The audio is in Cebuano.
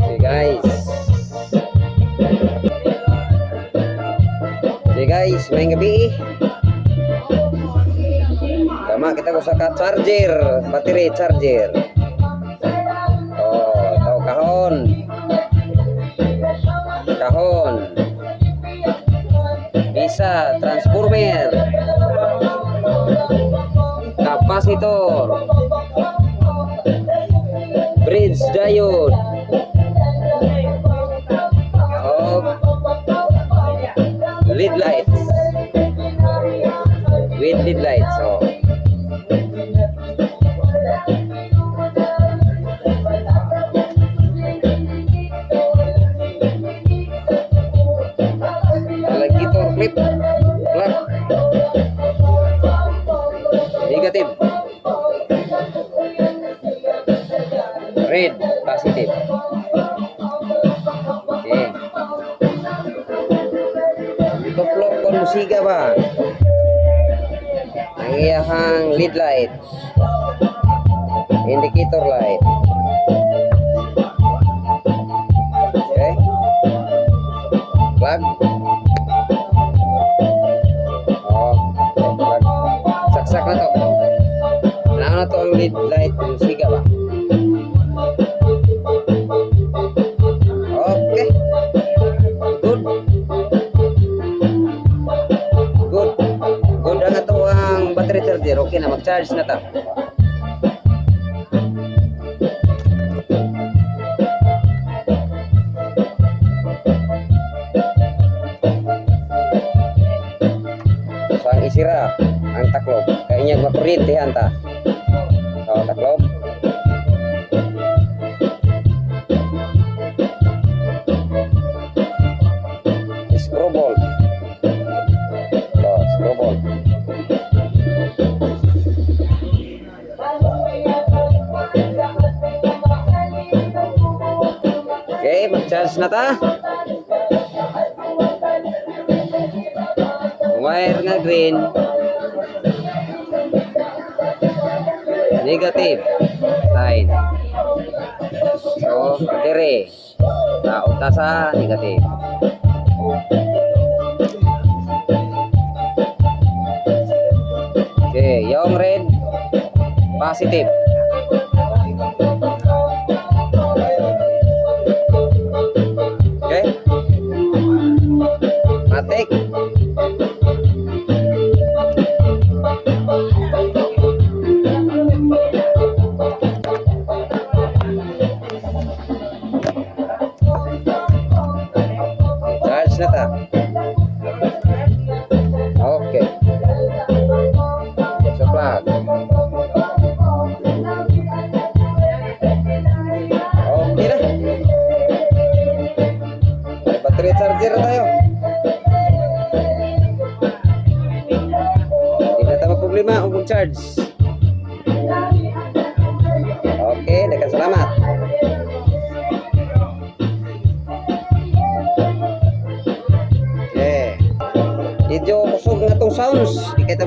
Okay, guys. Okay guys, maayong gabi. Tama kita ko sa ka charger, battery charger. Oh, tao kahon. Kahon. Bisa transformer. Capacitor. Bridge diode. Oh, LED lights. With LED lights. Oh. Alligator clip. Plug. Negative. Red. Positive. Okay. Tuplok kon musiga ba? Ang iyahang LED light. Indicator light. Okay. Plug. Oh, plug. Saksak na to. Ano na to ang LED light musiga ba? Okay. Good. Good. Good ang ato ang battery charger. Okay na, mag-charge na ta. So, ang isira, ang taklob. Kaya niya makuryente ta. So, taklob. Screw bolt. So, screw bolt. Okay, mag-charge na ta. Wire nga green. Negative sign. So, dire. Taon ta sa negative. Okay, yung red, positive. Okay? Matik. Charge na ta. Okay. Sa plug. Okay na. May battery charger na tayo. Hindi na tayo problema kung charge. Okay, daghang salamat. Okay. Medyo kusog nga tong sounds. Di kita